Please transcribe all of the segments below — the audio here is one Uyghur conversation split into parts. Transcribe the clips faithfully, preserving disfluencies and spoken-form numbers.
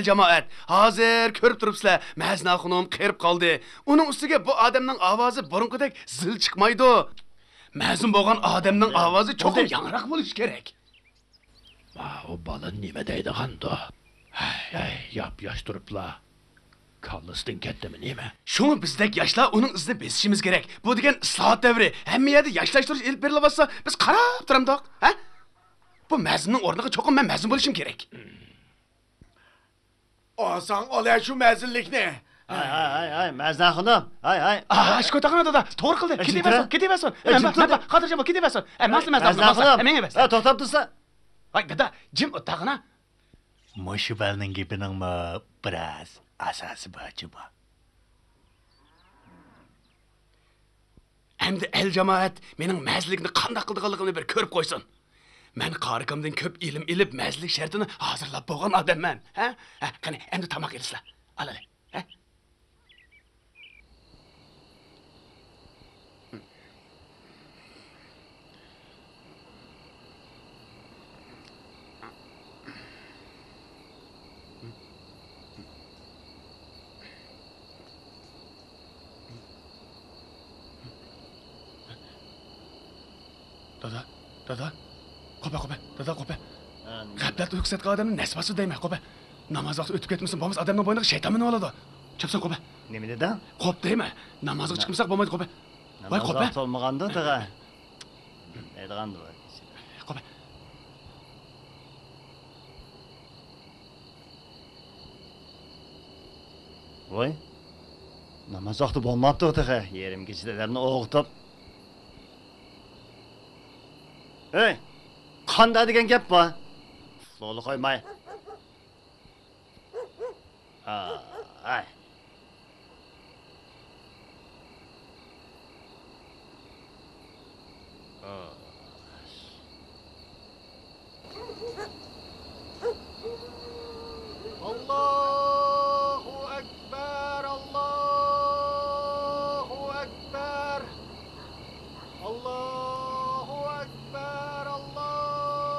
جامائەت، ھازىر كۆرۈپ تۇرۇپسىلەر، مەزنە خانىم قېرىپ قالدى. ئۇنىڭ ئۈستىگە بۇ ئادەمنىڭ ئاۋازى بۇرۇنقىدەك زىل چىقمايدۇ. مەزۇن بولغان ئادەمنىڭ ئاۋازى چوقۇم ياڭراق بولۇشى كېرەك. ماۋۇ بالا نېمە دەيدىغاندۇ؟ ھەي، ھەي، ياپياش تۇرۇپلا. كاللىسىدىن كەتتىمۇ نېمە؟ شۇڭا بىزدەك ياشلار ئۇنىڭ ئىزىنى بېسىشىمىز كېرەك. بۇ دېگەن ئىسلاھات دەۋرى. ھەممە يەردە ياشلاشتۇرۇش ئېلىپ بېرىلىۋاتسا، بىز قاراپ تۇرامدۇق، ھە؟ بۇ مەزنىنىڭ ئورنىغا چوقۇم مەن مەزن بولۇشۇم كېرەك. ئالساڭ ئالە شۇ مەزىنلىكنى. ھاي، ھاي، ھاي، ھاي، مەزنە خانىم. ھاي، ھاي. ئا، شۇكۇر تاغىنا دادا، توغرا قىلدى. ئە، كېتىۋەرسۇن، جىمتىرە. كېتىۋەرسۇن. ئە، مەن، جىمتىرە. مەن، خاتىرجەم بول، كېتىۋەرسۇن. ئە، مەزنە، مەزنە، مەزنە خانىم. ئە، مېڭىۋەرسۇن. ئە، توختاپ تۇرسا. ۋاي دادا، جىم ئولتۇرغىنا. مۇشۇ بالىنىڭ گېپىنىڭمۇ بىراز ئاساسى بار جۇمۇ. ئەمدى ئەل جامائەت مېنىڭ مەزلىكنى قانداق قىلىدىغانلىقىمنى بىر كۆرۈپ قويسۇن. مەن قارىكامدىن كۆپ ئىلىم ئېلىپ، مەزلىك شەرتىنى ھازىرلاپ بولغان ئادەممەن. ھە؟ ھە، قېنى، ئەمدى تاماق ئېلىسىلەر. ئالالى. ھە؟ دادا، دادا، قوپە، قوپە، دادا، قوپە. غەپلەت ئۇيقۇسى ياتقان ئادەمنى نەس باستى دەيمەن، قوپە. ناماز ۋاقتى ئۆتۈپ كەتمىسۇن، بولمىسا ئادەمنىڭ بوينىغا شەيتان مىنىۋالىدۇ. چاپسان قوپە. نېمە دېدىڭ؟ قوپ دەيمەن. ناماز ۋاقتى چىقمىساق بولمايدۇ، قوپە. ۋاي، ناماز قوپە. ۋاقتى بولمىغاندا تېخى. دەيدىغاندۇ. قوپە. ۋاي، ناماز ۋاقتى بولماپتۇ تېخى. يېرىم كېچىدە ئادەمنى ئويغىتىپ. ھەي، قاندا دېگەن گەپ بار. لولى قويماي. ئاي. ئاللاھۇ ئەكبەر، ئاللاھۇ ئەكبەر. ئاللاھۇ ئەكبەر، ئاللاھۇ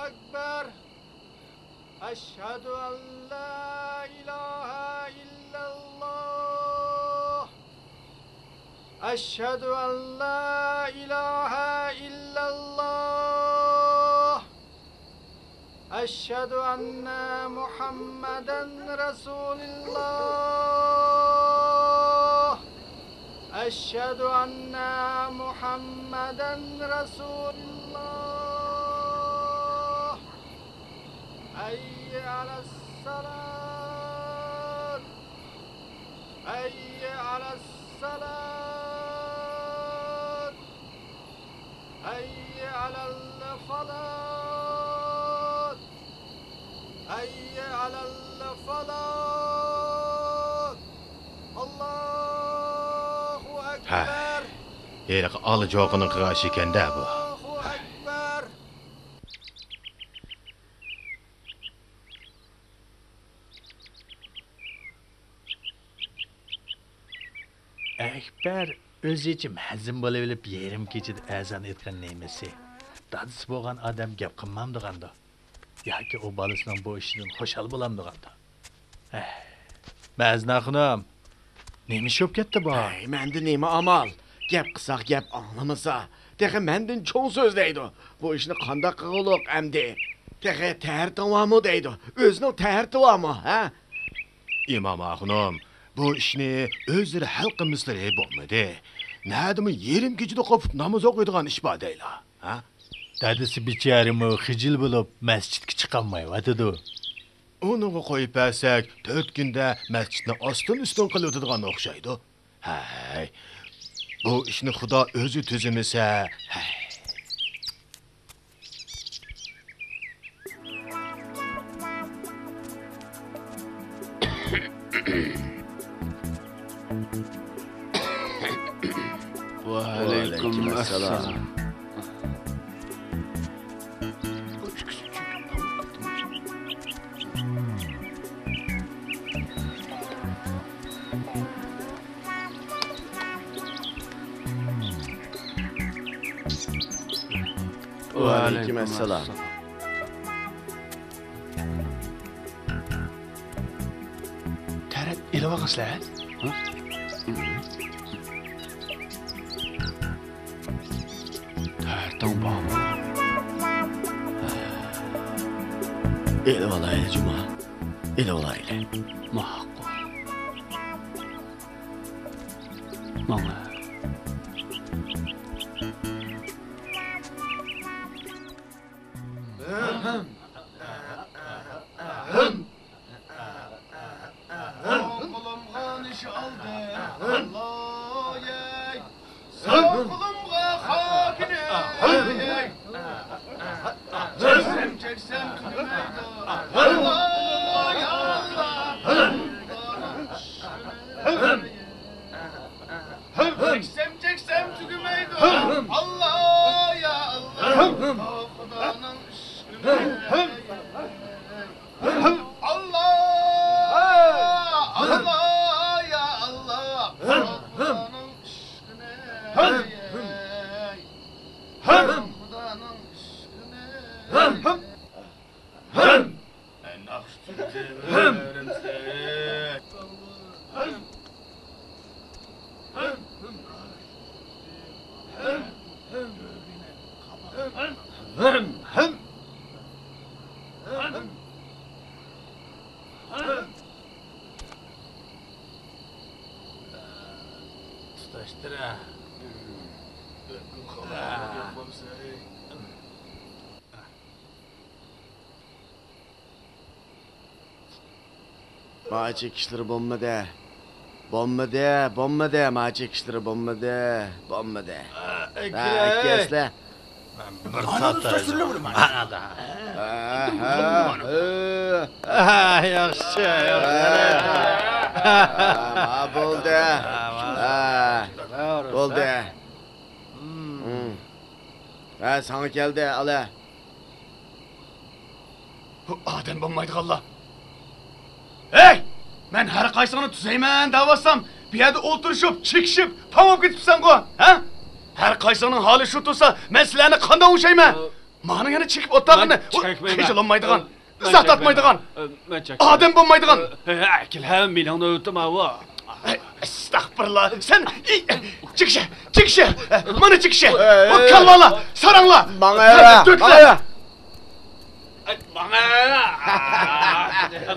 ئەكبەر. أشهد أن لا إله إلا الله. أشهد أن لا إله إلا الله. أشهد أن محمدا رسول الله. أشهد أن محمدا رسول الله. حي على الصلاة. حي على الصلاة. حي على الفلاح. حي على الفلاح. الله أكبر. ھەي، ھېلىقى ئالا جوقىنىڭ قىلغان ئىشى ئىكەن-دە بۇ. الله أكبر. ئەكبەر ئۆزىچە مەزىن بولۇۋېلىپ، يېرىم كېچىدە ئەزان ئېيتقان نېمىسى؟ دادىسى بولغان ئادەم گەپ قىلمامدىغاندۇ؟ ياكى ئۇ بالىسىنىڭ بۇ ئىشىدىن خۇشال بولامدىغاندۇ؟ ئەھ، مەزنە خانىم، نېمە ئىش بولۇپ كەتتى بۇ؟ ئەي، مەندە نېمە ئامال؟ گەپ قىلساق گەپ ئاڭلىمىسا، تېخى مەندىن چوڭ سۆزلەيدۇ. بۇ ئىشنى قانداق قىلغۇلۇق ئەمدى؟ تېخى تەھەرىتىڭ بارمۇ دەيدۇ. ئۆزىنىڭ تەھەرىتى بارمۇ، ھە؟ ئىمام ئاخۇنۇم، بۇ ئىشنى ئۆزلىرى ھەل قىلمىسىلىرى بولمىدى. نەدىمۇ يېرىم كېچىدە قوپۇپ ناماز ئوقۇيدىغان ئىش بار دەيلا، ھە؟ دادىسى بىچارىمۇ خىجىل بولۇپ، مەسچىتكە چىقالمايۋاتىدۇ. ئۇنىڭغا قويۇپ بەرسەك، تۆت كۈندە مەسچىتنى ئاستىن-ئۈستۈن قىلىۋېتىدىغان ئوخشايدۇ. ھەي، بۇ ئىشنى خۇدا ئۆزى تۈزىمىسە، ھەي. ۋەئەلەيكۇم ئەسسالام. ۋەئەلەيكۇم ئەسسالام. ئېلىۋالغىنسىلەر؟ ھە؟ تەرتىڭ بارمۇ؟ ئېلىۋالايلى، جۇما. ئېلىۋالايلى. ماقۇل. ماڭا. قولۇمغا نىش ئالدى، ئاللاي. ساق قولۇمغا خاكىنى، چەكسەم چەكسەم تۈگىمەيدۇ، ئاللاي، ئاللا. چەكسەم چەكسەم تۈگىمەيدۇ، ئاللا، يا ئاللا. خۇدانىڭ ئىشقىنى. ئاللا! ئاللا! يا ئاللا! خۇدانىڭ ئىشقىنى! خۇدانىڭ ئىشقىنى! ناخشا تۈگىتىۋېرىمسىز. تۇتاشتۇر. ما چېكىشلىرى بولمىدى. بولمىدى، بولمىدى، ما چېكىشلىرى بولمىدى، بولمىدى. ئەكەسلە. بىر تارتاي. ئانا. ھە، ھە، ھە. ھە، ياخشى، ياخشى. ھە، ھە، بولدى. ھە، بولدى. ھە، ساڭا كەلدى، ئالە. بۇ ئادەم بولمايدىغانلار. ھەي! مەن ھەر قايسىڭنى تۈزەيمەن دەۋاتسام، بۇ يەردە ئولتۇرۇشۇپ، چېكىشىپ، تاماق كېتىپسەنغۇ، ھە؟ ھەر قايسىڭنىڭ ھالى شۇ تۇرسا، مەن سىلەرنى قانداق ئوڭشايمەن؟ مانا يەنە چېكىپ ئولتۇرغىنى، مەن چەكمەيمەن. خىجىل بولمايدىغان، ئىزاھ تارتمايدىغان، ئادەم بولمايدىغان. ھە، ئەكىل، ھە، مېنىڭ نۆۋىتىم ئاۋۇ. ئەستەغپۇرۇللا، سەن، ئى، چىقىشە، چىقىشە، مانا چىقىشە. ئەي، ئەي، كالۋالا، ساراڭلا، ماڭا يارا، دۆتلە. ماڭا يارا. ماڭا يارا.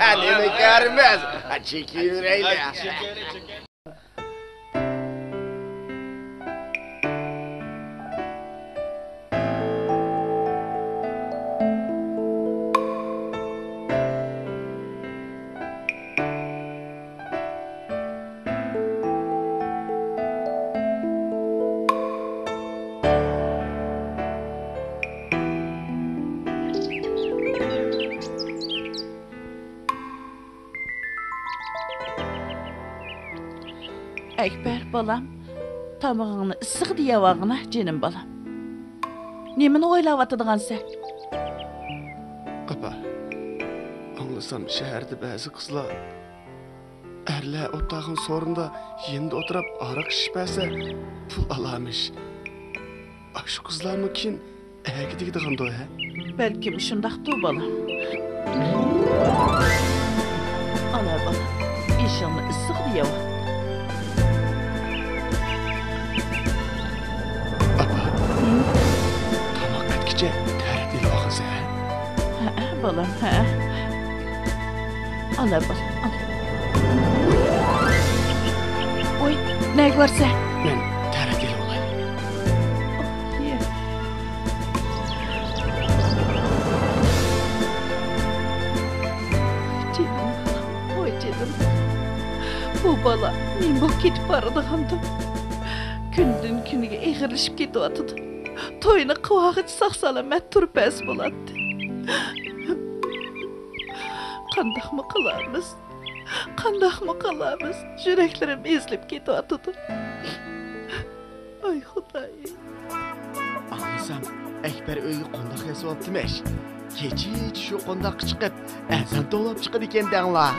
ھە، نېمە كارىمىز؟ چېكىۋېرەيلى. ئەكبەر، بالام، تامىقىڭنى ئىسسىق دېيەۋالغىنا، جېنىم بالام. نېمىنى ئويلاۋاتىدىغانسەن؟ ئاپا، ئاڭلىسام، شەھەردە بەزى قىزلار ئەرلەر ئولتۇرغان سورۇندا يېنىدا ئولتۇرۇپ ھاراق ئىچىپ بەرسە، پۇل ئالارمىش. ئاشۇ قىزلارمۇ كېيىن ئەرگە تېگىدىغاندۇ، ھە؟ بەلكىم شۇنداقتۇ، بالام. ئانا، بالام، ئېشىڭنى ئىسسىق دېيەۋات. ئاپا، ھە؟ تاماق ئەتكىچە تەرەت ئېلىۋالغانسەن، ھە؟ ھەئە، بالام، ھە. ئانا، بالام، ئانا. ۋوي، نەگە بارسەن؟ مەن تەرەت ئېلىۋالاي. ئوي. جېنىم بالام، ۋوي جېنىم. بۇ بالا نېمە بولۇپ كېتىپ بارىدىغاندۇ؟ كۈندىن كۈنگە ئېغىرلىشىپ كېتىۋاتىدۇ. توينى قىلىۋالغۇچە ساق-سالامەت تۇرۇپ بەرسە بولاتتى. قانداقمۇ قىلارمىز؟ قانداقمۇ قىلارمىز؟ يۈرەكلىرىم ئېزىلىپ كېتىۋاتىدۇ. ئاي خۇدايىم. ئاڭلىسام، ئەكبەر ئۆيگە قونداق ياسىۋاپتىمىش. كېچىچە شۇ قونداققا چىقىپ، ئەزان توۋلاپ چىقىدىكەن دەڭلار.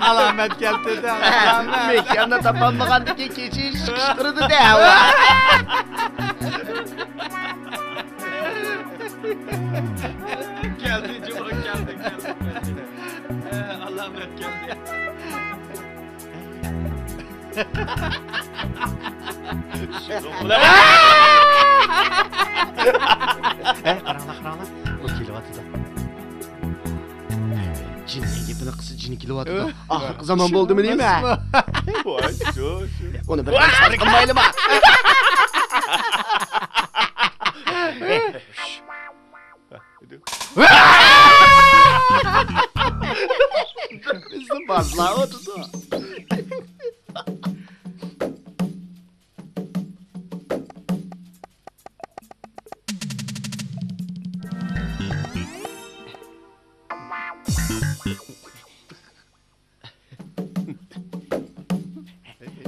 ئالامەت كەلتۈردى، ئالامەت. مېكاندا تاپالمىغاندىكىن كېچىچە چىقىشتۇرىدۇ دەڭلار. كەلدى، جۇمۇ كەلدى، كەلدى، كەلدى. ئە، ئالامەت كەلدى. ھە، قاراڭلار، قاراڭلار. ئۇ كېلىۋاتىدۇ. جىننىڭ گېپىنى قىلسا، جىن كېلىۋاتىدۇ. ئاخىرقى زامان بولدىمۇ نېمە؟ ۋاي، شۇ، شۇ. ئۇنى بىر سەل قىلمايلىما؟ بىزنى بازلاۋاتىدۇ.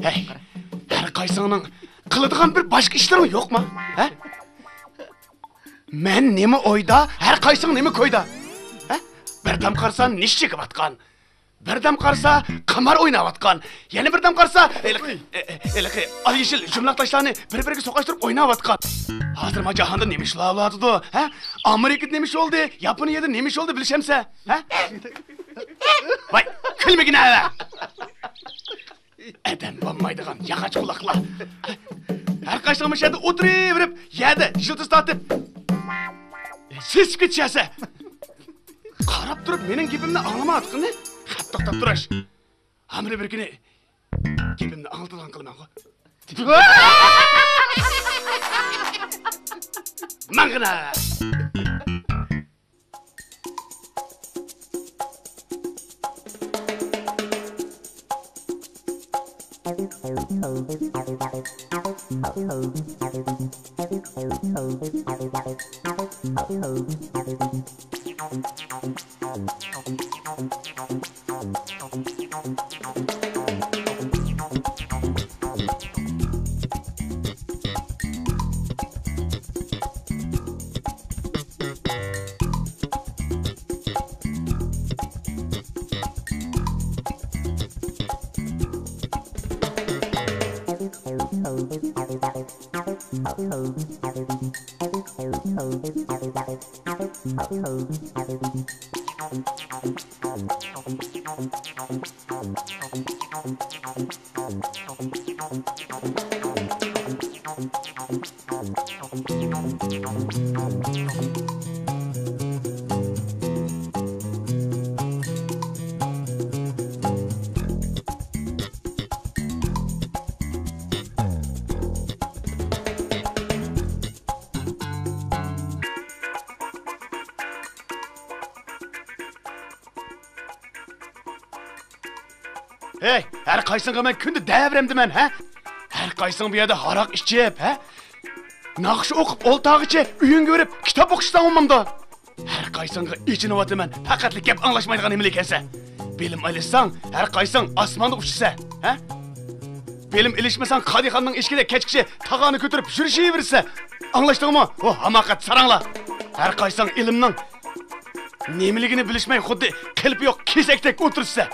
ھەي، ھەر قايسىڭنىڭ قىلىدىغان بىر باشقا ئىشلىرىڭ يوقما؟ ھە؟ مەن نېمە ئويدا، ھەر قايسىڭ نېمە كويدا؟ ھە؟ بىردەم قارىسا نېشى چېكىۋاتقان، بىردەم قارىسا قىمار ئويناۋاتقان، يەنە بىردەم قارىسا ھېلىقى، ئە، ئە، ھېلىقى ئال يېشىل يۇمىلاق تاشلارنى بىر-بىرىگە سوقاشتۇرۇپ ئويناۋاتقان. ھازىر ما جاھاندا نېمە ئىشلار بولۇۋاتىدۇ؟ ھە؟ ئامېرىكىدا نېمە ئىش بولدى؟ ياپونىيەدە نېمە ئىش بولدى بىلىشەمسە؟ ھە؟ ۋاي، كۈلمىگىنە! ئادەم بولمايدىغان ياغاچ قۇلاقلار. ھەر قايسىڭ مۇشۇ يەردە ئولتۇرۇۋېرىپ، يەردە يىلتىز تارتىپ، سېسىپ كېتىشەسە. قاراپ تۇرۇپ مېنىڭ گېپىمنى ئاڭلىمايۋاتقىنى خەپ توختاپ تۇرۇش. ھامىلە بىر كۈنى گېپىمنى ئاڭلىتىدىغان قىلىمەنغۇ. ماڭغىنا! ھەي، ھەر قايسىڭغا مەن كۈندە دەۋېرەمدىمەن، ھە؟ ھەر قايسىڭ بۇ يەردە ھاراق ئىچىپ، ھە؟ ناخشا ئوقۇپ ئولتۇرغىچە ئۆيۈڭگە بېرىپ كىتاب ئوقۇشساڭ بولمامدۇ؟ ھەر قايسىڭغا ئېچىنىۋاتىمەن، پەقەتلا گەپ ئاڭلاشمايدىغان نېمىلىكەنسەن. بىلىم ئېلىشساڭ، ھەر قايسىڭ ئاسماندا ئۇچىسەن، ھە؟ بىلىم ئېلىشمىساڭ، قادىخاننىڭ ئىشىكىدە كەچكىچە تاغارنى كۆتۈرۈپ يۈرۈشۈۋېرىسەن. ئاڭلاشتىڭمۇ؟ ھۇ، ھاماقەت ساراڭلار! ھەر قايسىڭ ئىلىمنىڭ نېمىلىكىنى بىلىشمەي، خۇددى قېلىپى يوق كېسەكتەك ئولتۇرىسىز.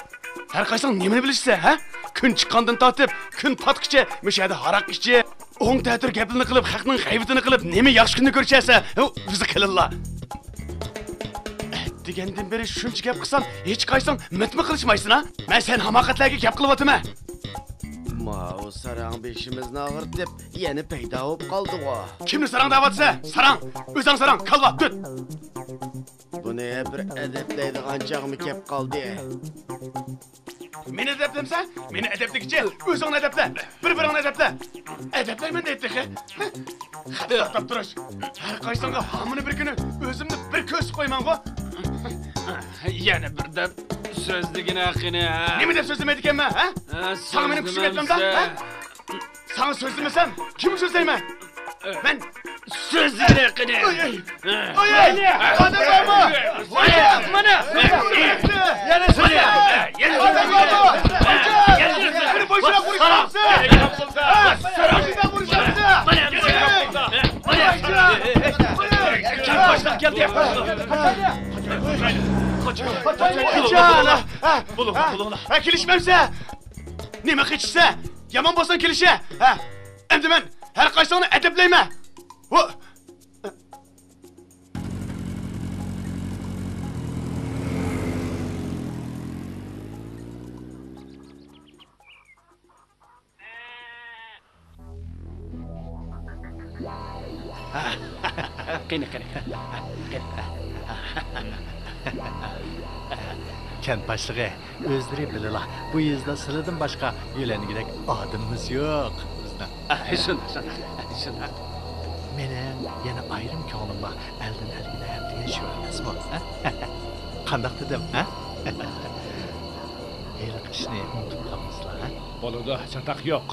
ھەر قايسىڭ نېمىنى بىلىسىز، ھە؟ كۈن چىققاندىن تارتىپ كۈن پاتقىچە مۇشۇ يەردە ھاراق ئىچىپ، ئوڭ تەتۈر گەپلىرىنى قىلىپ، خەقنىڭ غەيۋىتىنى قىلىپ، نېمە ياخشى كۈننى كۆرۈشەرسەن، ھە، ئۆزى قېلىنلا. دېگەندىن بېرى شۇنچە گەپ قىلسام، ھېچقايسىڭ مىتمۇ قىلىشمايسىنا؟ مەن سەن ھاماقەتلەرگە گەپ قىلىۋاتىمەن. ماۋۇ ساراڭ بېشىمىزنى ئاغرىتىپ، يەنە پەيدا بولۇپ قالدىغۇ. كىمنى ساراڭ دەۋاتىسەن؟ ساراڭ! ئۆزۈڭ ساراڭ، كالۋا، دۆت! بۇنى بىر ئەدەپلەيدىغان چاغمۇ كەپ قالدى. مېنى ئەدەپلەمسە، مېنى ئەدەپلىگۈچە ئۆزۈڭنى ئەدەپلە، بىر-بىرىڭنى ئەدەپلە. ئەدەپلەيمەن دەيدۇ تېخى. خەپ توختاپ تۇرۇش. ھەر قايسىڭغا ھامىنى بىر كۈنى ئۆزۈمنى بىر كۆرسىتىپ قويماڭغۇ. يەنە بىر دەپ سۆزلىگىنە قېنى، ھە؟ نېمە دەپ سۆزلىمەيدىكەنمەن، ھە؟ ھە، ساڭا مېنىڭ كۈچۈم يەتمەمدۇ، سۆزلىمەمسە. ھە؟ ساڭا سۆزلىمىسەم، كىمگە سۆزلەيمەن؟ مەن سۆزلىگىنە قېنى. ئۆي، ئۆي. ئۆي، ئۆي. ئادەم بارمۇ؟ مانا، مانا. يەنە سۆزلە. يەنە سۆزلە. ئادەم بارمۇ؟ يەنە سۆزلە. مېنى بوشىداپ ئۇرۇشمامسىز؟ ھە؟ بوشىداپ ئۇرۇشمامسىز؟ مانا. مانا. كەل، قاچتىن كەلدى. قاچ. قاچ. قاچ. قاچ. ھە، كېلىشمەمسە؟ نېمە قېچىشسە؟ يامان بولساڭ كېلىشە. ھە. ئەمدى مەن ھەر قايسىڭنى ئەدەپلەيمەن. ھو. قېنى، قېنى. كەنت باشلىقى، ئۆزلىرى بىلىلا، بۇ يېزىدا سىلىدىن باشقا يۆلەنگۈدەك ئادىمىمىز يوق بىزنىڭ. شۇنداق، شۇنداق، شۇنداق. مېنىڭ يەنە ئايرىم كۆڭلۈم بار، ئەلدىن ئەلگە دەپ دېگەن شۇ ئەمەسمۇ؟ قانداق دېدىم، ھە؟ ھېلىقى ئىشنى ئۇنتۇپ قالمىسىلا، ھە؟ بولىدۇ، چاتاق يوق.